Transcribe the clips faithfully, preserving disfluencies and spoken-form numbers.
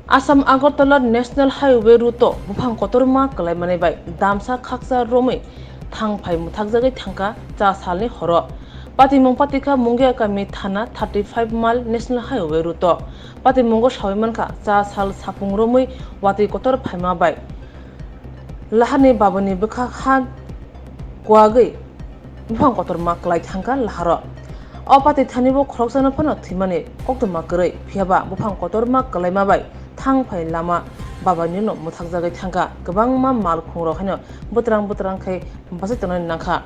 Assam Agartala National Highway route o buphang kotorma kwlaimani bai damsa khaksa romwi thang phai mwthakjagwi thangkha cha salni horo. Patimung patikha Mungia kami thana thirty five mile National Highway route o. Patimungo sawi mankha cha sal sapung romwi watwi kotor phaima bai laharni babani bwkhak ha kuagwi buphang kotorma kwlai thangkha laharo. O pati thani bo khoroksano phano thwimani koktwma kwrwi, phiyaba buphang kotorma kwlaima bai thang phai lama babanino mwthakjagwi thangkha. Kwbangma mal khungrok haino bwtrang bwtrang khai bachai tongnani nangkha.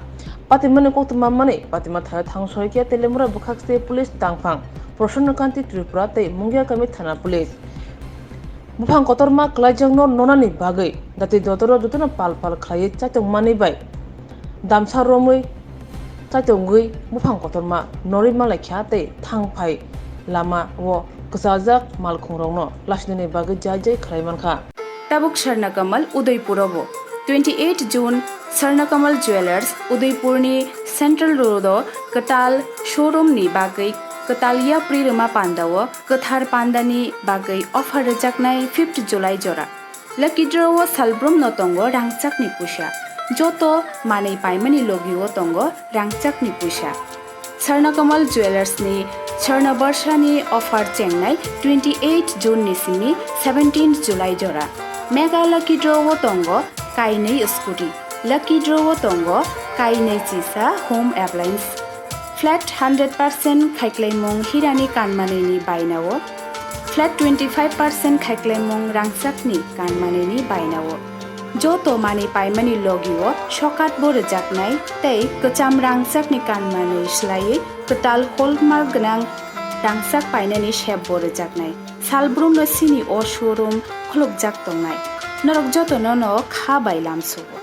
Patimani koktwma manwi patima thaio thang soikhe Teliamura bwkhak state police tangphang Prasanna Kanti Tripura tei Mungia kami thana police. Buphang kotorma kwlaijakno nonani bagwi dati dotoro jotono pal pal khlaiwi chaitokmani bai damsa romwi chaitokgwi buphang kotorma norwi manlaikha tei thang phai lama o kwchajak malkhungrokno lasinani bagwi jai jai khlai mankha. Tabuk Sarnakamal Udaipur o bo twenty eight June Sarnakamal Jewellers Udaipur ni Central Road o kwtal showroom ni bagwi kwtal yapri rwma panda o kwthar panda ni bagwi offer rwjaknai fifth July jora. Lucky draw o salbrum no tongo rangchak ni puisa. Joto manwi paimani logi o tongo rangchak ni puisa. Sarnakamal Jewellers ni Sarna Barsha ni offer chengnai twenty eight June ni simi seventeen July jora. Mega Lucky Draw o tongo kainwi scooty. Lucky Draw o tongo kainwi chisa home appliance. Flat hundred percent khaiklaimung hirani kanmanini bainao. Flat twenty five percent khaiklaimung rangchakni kanmanini bainao. Joto manwi paimani logi o sokat bo rwjaknai tei kwcham rangchakni kanmanwi swlaiwi kwtal hallmark gwnang rangchak painani sep bo rwjaknai. Salbrumno sini o showroom khulukjak tongnai. Norok jotono no kha bai lamsugo.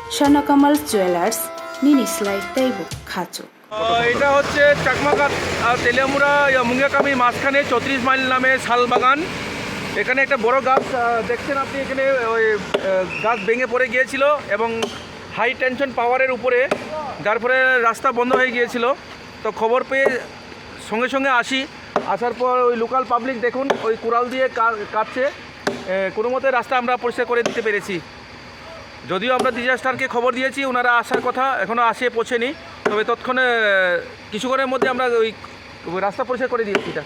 Swarnakamal Jewellers, nini slai teibo khachuk. আহ, এটা হচ্ছে চাকমাঘাট, আহ, তেলিয়ামুড়া, ইয়া, মুঙ্গিয়াকামির মাঝখানে চৌত্রিশ মাইল নামে শাল বাগান। এখানে একটা বড় গাছ, আহ, দেখছেন আপনি এখানে, ওই, আহ, গাছ ভেঙে পড়ে গিয়েছিল এবং হাই টেনশন পাওয়ারের উপরে, যার ফলে রাস্তা বন্ধ হয়ে গিয়েছিল। তো খবর পেয়ে সঙ্গে সঙ্গে আসি, আসার পর ওই লোকাল পাবলিক দেখুন ওই কুড়াল দিয়ে কা-, কাটছে, এ, কোনো মতে রাস্তা আমরা পরিষ্কার করে দিতে পেরেছি। যদিও আমরা ডিজাস্টারকে খবর দিয়েছি, ওনারা আসার কথা, এখনও আসে পৌঁছেনি, তবে তৎক্ষণে, এ, কিছুক্ষণের মধ্যে আমরা ওই রাস্তা পরিষ্কার করে দিয়েছি এটা।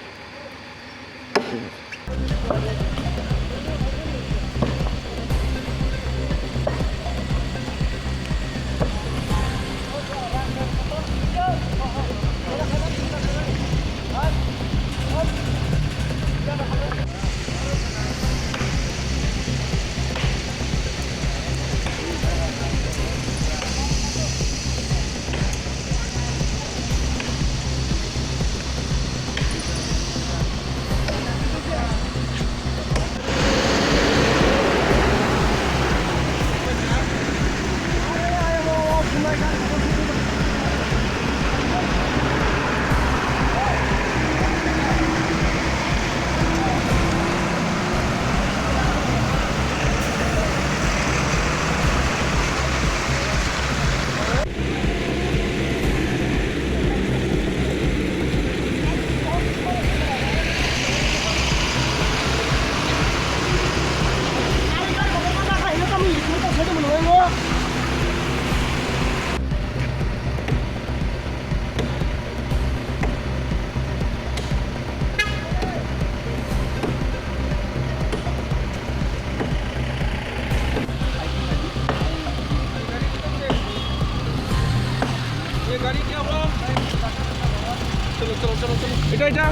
এটা, এটা।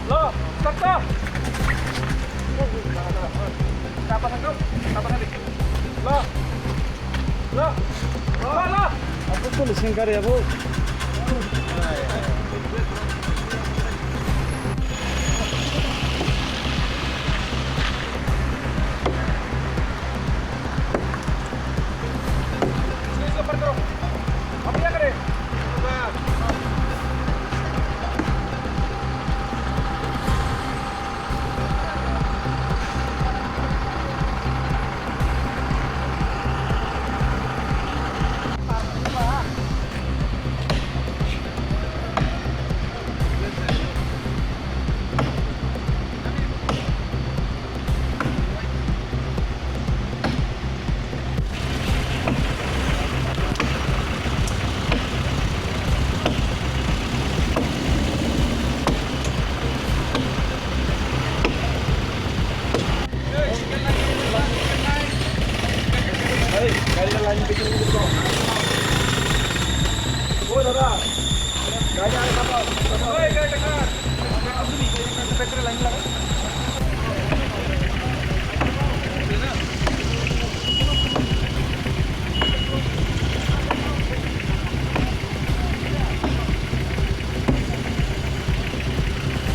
Lo, stop, stop. Tapa thangkho, tapa thangdi. Lo. Lo. Abu kuli singkari abu.